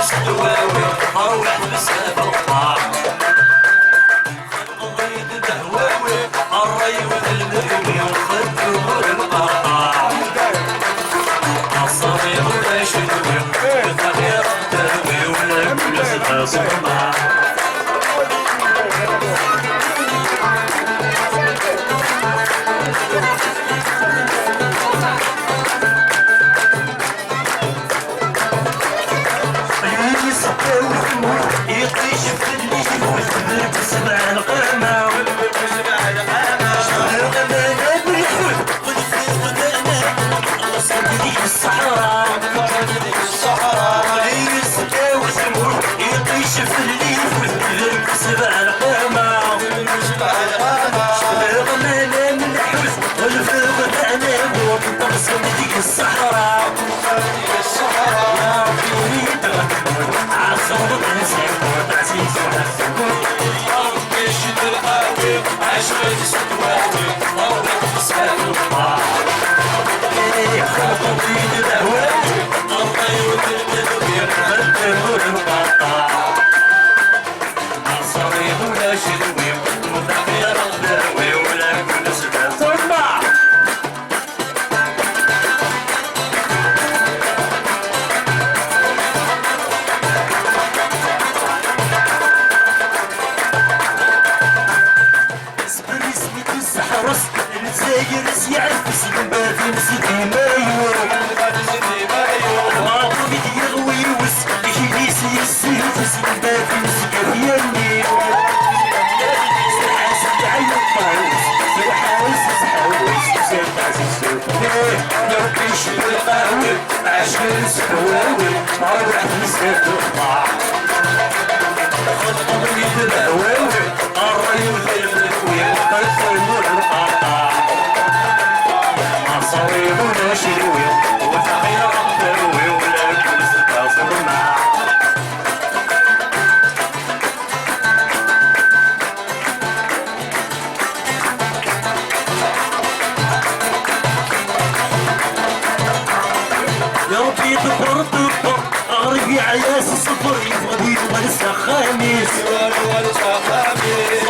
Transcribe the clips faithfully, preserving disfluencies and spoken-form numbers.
Dwawi, ṛwiḥ bzaf lqaɛ. Xedmeḍ-iyi-d dehwawi, ṛṛay-iw d lmermi, xedmeɣ ur nqaṭaɛ. Aṣṣabi ulac dwi, taɣiṛt terwi, ula d ulac d aṣelmaɛ. Yis-, iṭij fell-i yemmut, deg sebɛa lqama. Cedreɣ aman ad iḥut, ɣeṣben deg ṣṣeḥra. Yis-, iṭij fell-i yemmut, deg sebɛa lqama. Cedreɣ aman ad iḥut, ɣeṣben deg ṣṣeḥra. Sberris mi d-isseḥres, Lezzayer s yiɛef, s lmbat-ines d imayu. Lbaṭel i d-yeɣwi yiwes, ikil-is yessit, s lmbat-ines g At Yanni. Ḥasen d ɛyuṭṭas, s lḥares s ḥawes, s lḥares s ḥawes. Ih, Rebbi icewwel lqahwi, ɛecrin s ddwawi, ṛwiḥ yesɛa ddexxaṛ. Xeṭṭen-iyi-d lehwawi, ṛṛay-iw d lmelwi, xeṣṣen ur nqaṭaɛ. Aṣawi ulac lwi, ur taɣiṛ terwi, ula d lmesda ṣelmaɛ. Ya Ṛebbi ḍebber, ḍebber, aɣrib yeɛya s ṣṣber, yebɣa ad yuɣal s axxam-is.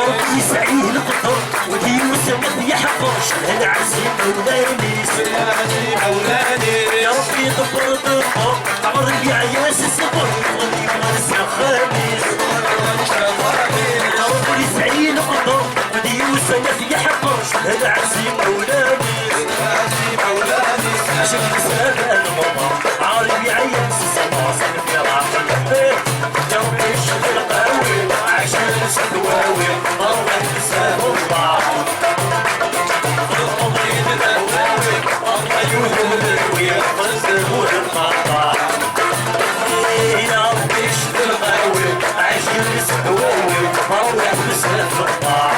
Ṛebbi yesɛi leqder, wid yusan ad t-yeḥqer, cedha lɛezz imawlan-is. Ya Ṛebbi ḍebber, ḍebber, aɣrib yeɛya s ṣṣber, yebɣa ad yuɣal s axxam-is. Ya Ṛebbi yesɛi leqder, wid yusan ad t-yeḥqer, cedha lɛezz imawlan-is. Ɛjeb nesɛa lmuḍa, ɛarif iɛeyyen s ṣṣaṣa n lfiraq. Ih, ǧaweb iced lqawi, ɛjeb s ddwawi, ṛwaḥ s Allah. Lqeḍ-iyi-d d ahwawi, Allah yudem d lwi, qesd ur nqaṭaɛ. Ih, ya Ṛebbi iced lqawi, ɛjeb s ddwawi, ṛwaḥ s Allah.